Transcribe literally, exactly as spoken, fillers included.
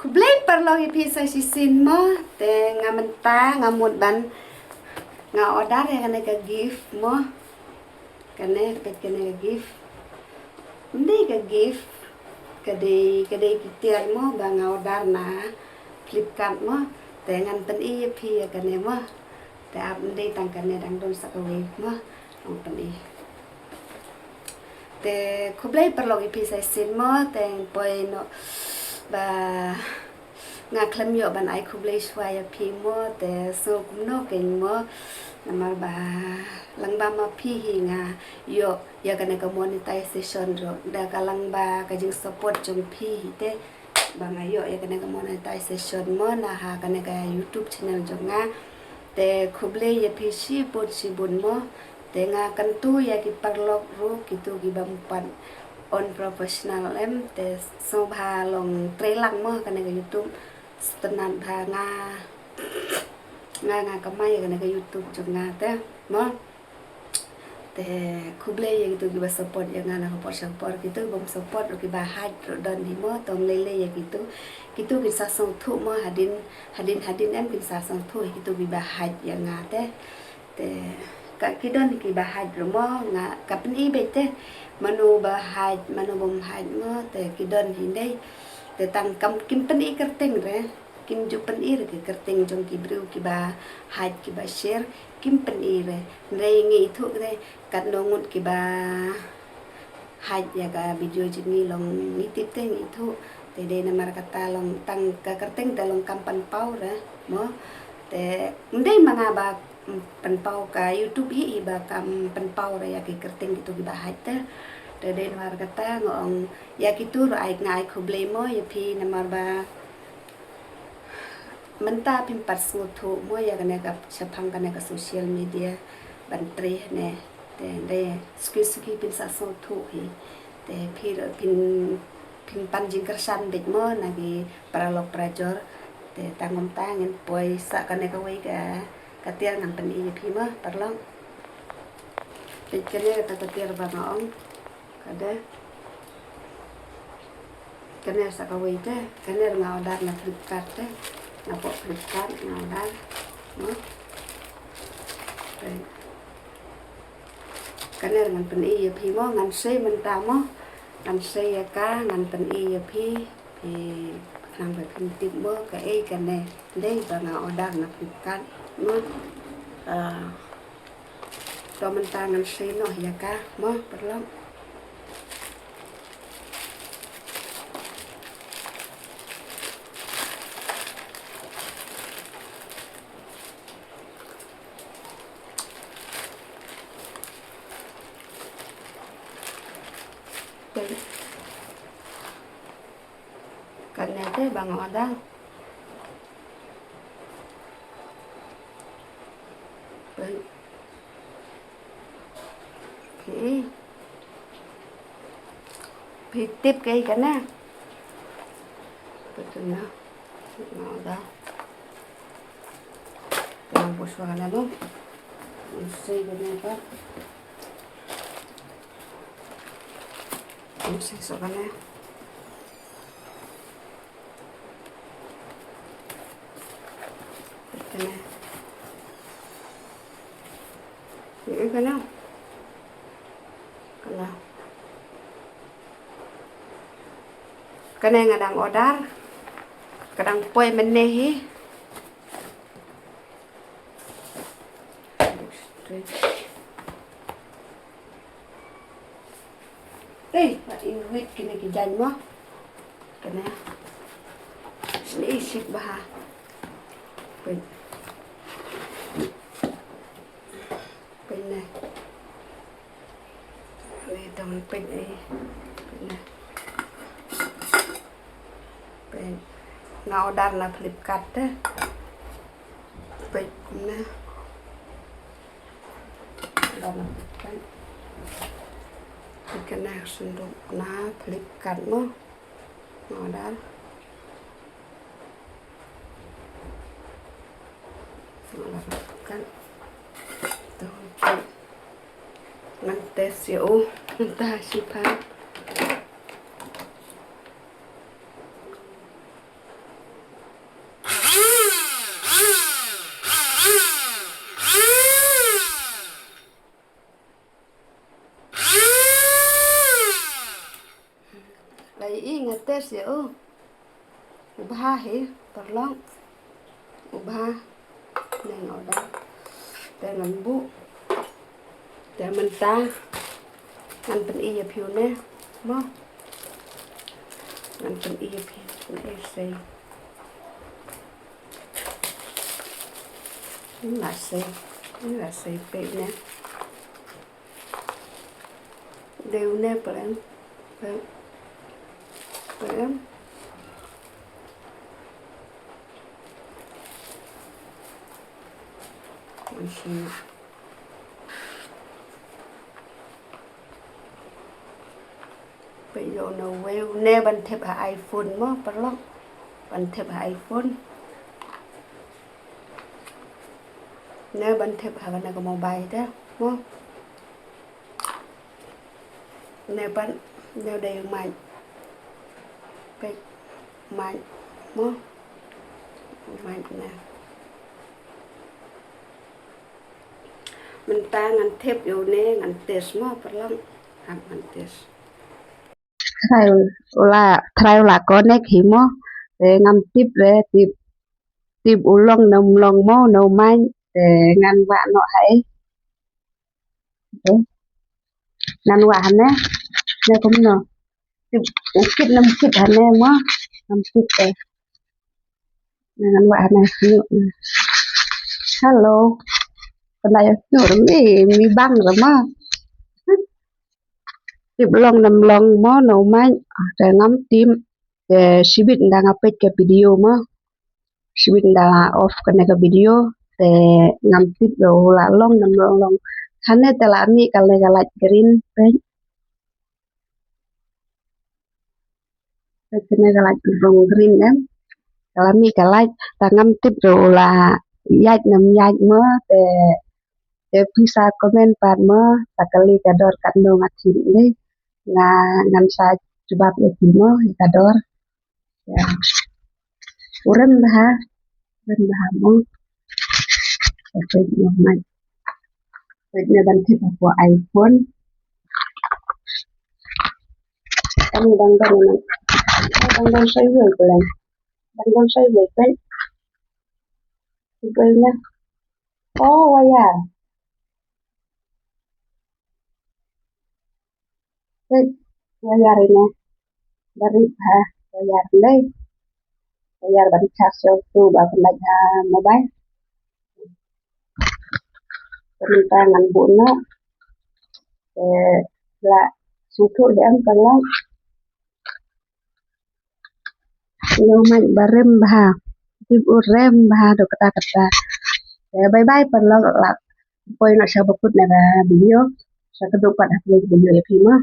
Khublei paralok ïa phi sa shisien mo, te nga mynta nga mut ban nga order ïa kane ka gift mo. Kane, peit kane ka gift. Ym dei ka gift, ka dei, ka dei ki tiar mo ba nga order na Flipkart mo. Te ngan pyni ïa phi ïa kane mo. Te ap ym dei tang kane, dang don sa kawei mo. Ngan pyni. Te khublei paralok ïa phi sa shisien mo, te poi noh ba nga khlem ïoh ban ai khublei shuwa ïa phi mo, te sngew kumno kein mo. Namar ba lyngba ma phi hi nga ïoh ïa kane ka monetization ruh, da ka lyngba ka jingsupport jong phi hi te ba nga ïoh ïa kane ka monetization mo na ha kane ka YouTube channel jong nga. Te khublei ïa phi shibun shibun mo. Te nga kyntu ïa ki paralok ruh, kito ki bym pat unprofessional em, te sngewbha long trei lang mo kane ka YouTube. Sngewtynnat ba nga, nga, nga kamai ïa kane ka YouTube jong nga te mo. Te khublei ïa kito kiba support ïa nga na ka por sha ka por, kito bym support ruh kiba hate ruh don hi mo, to ym lei lei ïa kito. Kito kin sa sngewthuh mo, hadien, hadien, hadien em kin sa sngewthuh ïa kito kiba hate ïa nga te. Te ka ki don kiba hate ruh mo, nga ka pyni beit te. Mano ba hate, mano bym hate mo, te ki don hi dei. Te tang kam kim pyni kyrteng re. Kim ju pyni re ki kyrteng jong ki briew kiba hate kiba share, kim pyni re. Hynrei ngi ithuh re katno ngut kiba hate ïa ka video jong ngi long ngi tip te ngi ithuh. Te dei namar kata long tang ka kyrteng te long kam pynpaw re mo. Te ym dei ma nga ba pynpaw, ka YouTube hi, hi ba kam pynpaw re ïa ki kyrteng kito kiba hate te. Te dei namar kata nga ong ïa kito ruh ai, nga ai khublei mo ïa phi namar ba mynta phim pat sngewthuh mo ïa kane ka shaphang kane ka social media ban trei ne. Te dei suki suki phin sa sngewthuh hi. Te phi ruh phin, phin pan jingkyrshan beit mo na ki paralok parajor. Te tang kumta ngin poi sha kane kawei ka, ka tiar ngan pyni ïa phi mo paralok. Peit kane kata ka tiar ba nga ong. Kane. Kane sa kawei te, kane nga order na Flipkart te. Napoh Flipkart nga order. No. Te. Kane ngan pyni ïa phi mo, ngan sei mynta mo. Ngan sei ïa ka, ngan pyni ïa phi. Phi nang ba phin tip mo kaei kane. Dei ba nga order na Flipkart mo. Ah. To mynta ngan sei noh ïa ka mo paralok. Kane te ba nga order. Phi, phi tip kaei kane? Peit na. Nga order. Nga buh shuwa kane mo. Nga sei kane pat. Nga sei shuwa kane. Kane. Ïohi kane. Kane. Kane nga dang order. Ka dang poi mynne hi. Ei, ba i wit kine ki jaiñ mo. Kine. Sini isik bha. Peit. Peit ne. Ni tang peit ei. Peit ne. Peit. Nga order na Flipkart te. Peit ne. Order na Flipkart. Peit kane senduk na Flipkart mo. Nga order. Nga order na Flipkart. To peit. Ngan test ïa u. Ngan test ïa u. Te u, u bha hi, paralok. U bha. Neng order. Te ngan buh. Te mynta ngan pyni ïa phi une. Mo. Ngan pyni ïa phi. Ngan pyni sei. Ngan sei. Ngan sei peit ne. Dei une pyrem. Pyrem. Pyrem. Masih. Peit ïa une uwei, une ban thep ha iPhone mo, paralok. Ban thep ha iPhone. Une ban thep ha kane ka mobile te mo. Une pat, une dei u mic. Peit, mic mo. Mic une. Mynta ngan thep ïa une, ngan test mo, paralok. Hap ngan test. Trai u la, trai u la connect hi mo. Te ngam tip re, tip, tip u long ne um long mo, ne u mic. Te ngan wah noh ha ei. Te ngan wah hane. Ne kumno. Tip u kit ne um kit hane mo. Ngam tip eh. Ngan wah hane sñiuh. Hello. Pynda ïa sñiuh re mi, mi bang re mo. Tip long ne um long mo, ne u mic. Te ngam tip. Te shibit ynda nga peit ka video mo. Shibit ynda nga off kane ka video. Te ngam tip re u la long ne um long. Kane te la mih kane ka light green, peit. Te kane ka light rong green em. Ka la mih ka light, te ngam tip re u la ïaid ne um ïaid mo, te, te phi sa comment pat mo, sa kylli ka dor katno nga thied lei. Nga, ngan sa jubab ïa phi mo, ïa ka dor. Ïa. U rem bha, rem bha mo. Peit mo mic. Peit ne ban thep hapoh iPhone. Kan dang dang na. Dang dang sai wei ko lang. Dang dang sai wei peit. Peit na. Oh, wire. Peit, wire ine. Ba rit ha, wire lei. Wire ban charge ïa utu ba connect ha mobile. Te mynta ngan buh noh. Te la sngewthuh hi em paralok. Ïa u mic ba rem bha. Tip u rem bha dei kata kata. Te bye bye paralok, la poi noh sha ba kut na ka video. Sa kdew pat ha ka video ïa phi mo.